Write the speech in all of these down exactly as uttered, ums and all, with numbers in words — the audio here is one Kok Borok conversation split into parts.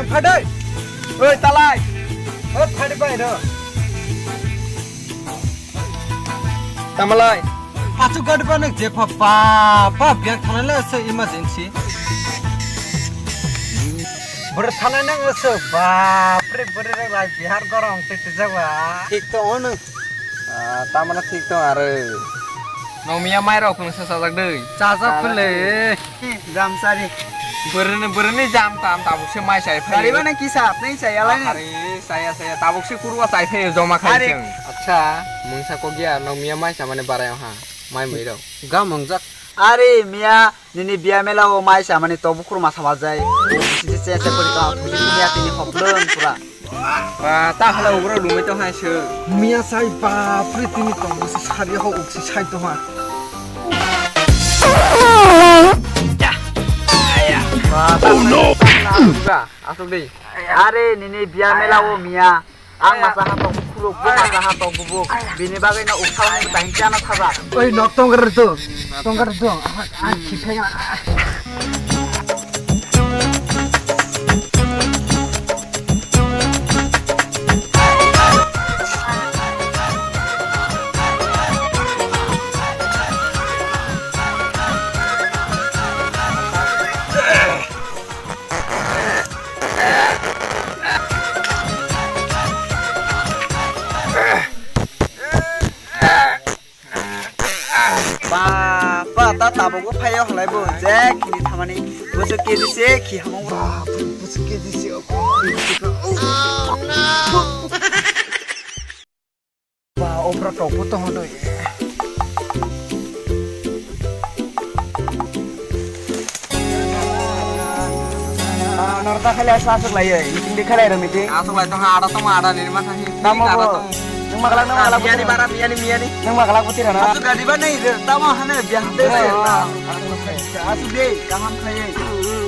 Phadai. Oi, talai. Oi, phadai bai ro. Tamalai. Pachu gadi ba nang je pha pa, pa biang thanai le se emergency. Bwrwi thanai nang se ba, pre bwrwi rok lai bihar gorong te te jawa. Thik to ono. Ah, tamana thik to aro. Nokmiya mai rok khung sa sajak dei. Chajak khun le. Jamsari. Bwrwini, bwrwini jam tam tabuk se mai chai phai. Tariba na kisa, apni chai alai na. Are, saya, saya, tabuk se kurwa chai phai joma khai. Are. Chwng. Acha, mungsa kok ya, nokmiya mai sa mane barai ha. Mai mui rok. Ga mungjak. Are, miya, nini biya mela o mai sa mane to bukhur ma sa bajai. Sini se se kori ka, tuji tuji atini hoplong pura. Ba, ta hala ugra lumai tong hai se. Miya sai ba, pritini tong se sari ho uksi sai tong ha. Ba, ta Oh, no. Ba, asuk dei. Are, nini biya mela o miya. Ang masa ha tong khuluk, bo masa ha tong bubuk. Bini bagwi no uksa ni ta hincha na thaba. Oi, nok tong gar tu. Tong gar tu. Ah, ah, khiphe. Ba, ba, ta tabuk bo phai o halai bo, je khini thamani, bo se K G se khi hamung ba, bo se K G se o. Ba, opra tok bo tongo doi. Ah, norta khali asuk asuk lai, meeting de khalai ro meeting. Asuk lai tong ha, ada tong ada ni ma khahi. Tamo ada bo. Tong. Nang magalak, nang magalak. Miyani bara, miyani, miyani. Nang magalak bo tirana. Asuk gadi ba nei re, tamo hane biya hande se. Oh. Asuk de, kaham khai.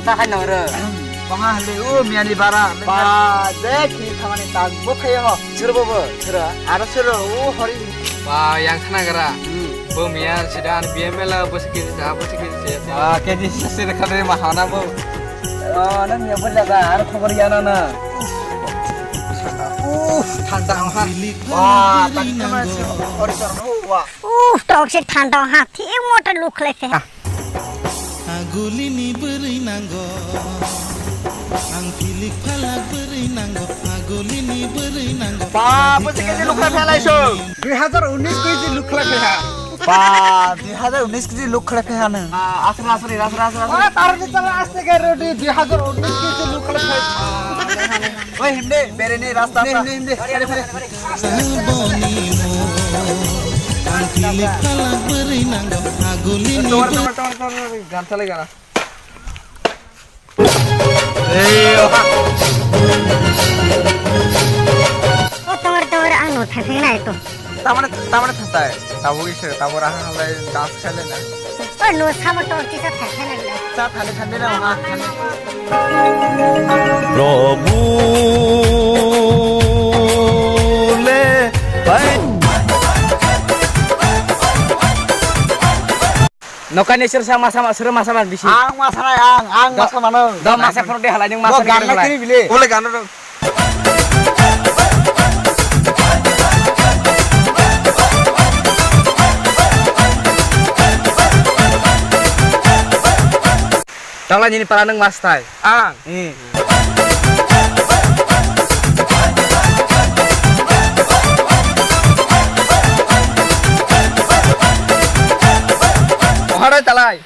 Ta khai nang re. Paha hande, o miyani bara. Ba, je khi thamani tak bo khai ho. Sir bo bo, sir. Aro sir, o hori. Ba, yang khna gara. Hmm. Bo miya sida an B M L a bo se K G sa, bo se K G sa. Ah, K G sa sida khade ma hana bo. Oh, nang ya bo jaga, aro khobor ya na na. Uff, thanda ha. Wah, tadi nama si hori sor no, wah. Uff, toxic thanda ha, thik motor look like. Agulini bwrwi nango. Ang pilik phalak bwrwi nango. Agulini bwrwi nango. Ba, bo se K G lukra phalai so. Dui hazar unis K G lukra phalai ha. Ba, dui hazar unis K G lukra phalai ha nang. Ah, asra, asra, asra, asra, asra. Ah, tar ni chala aste kar rodi, dui hazar unis K G lukra phalai. Oi, himde, bereni rasta. Himde, himde, himde. Saboni mo, ang pilik phalak bwrwi nango, agulini. Tongar, tongar, tongar, tongar, gan chalai gana. Ei, oha. O tongar, tongar, ang no thang thang nai to. Tamane, tamane thatai. Tabuk ise, tabuk raha halai dance khaile na. O no sabo to kisa thang thang nai. Cha thani thani na ma. Prabhu le bhai. Nokani sir sa masa ma sir masa man bisi. Ang masa nai ang, ang masa mano. Do masa phone de halai ning masa. Bo gan na kini bile. Ole gan do. Tangla nini para nang mas thai. Ang. Hmm. Oharai talai.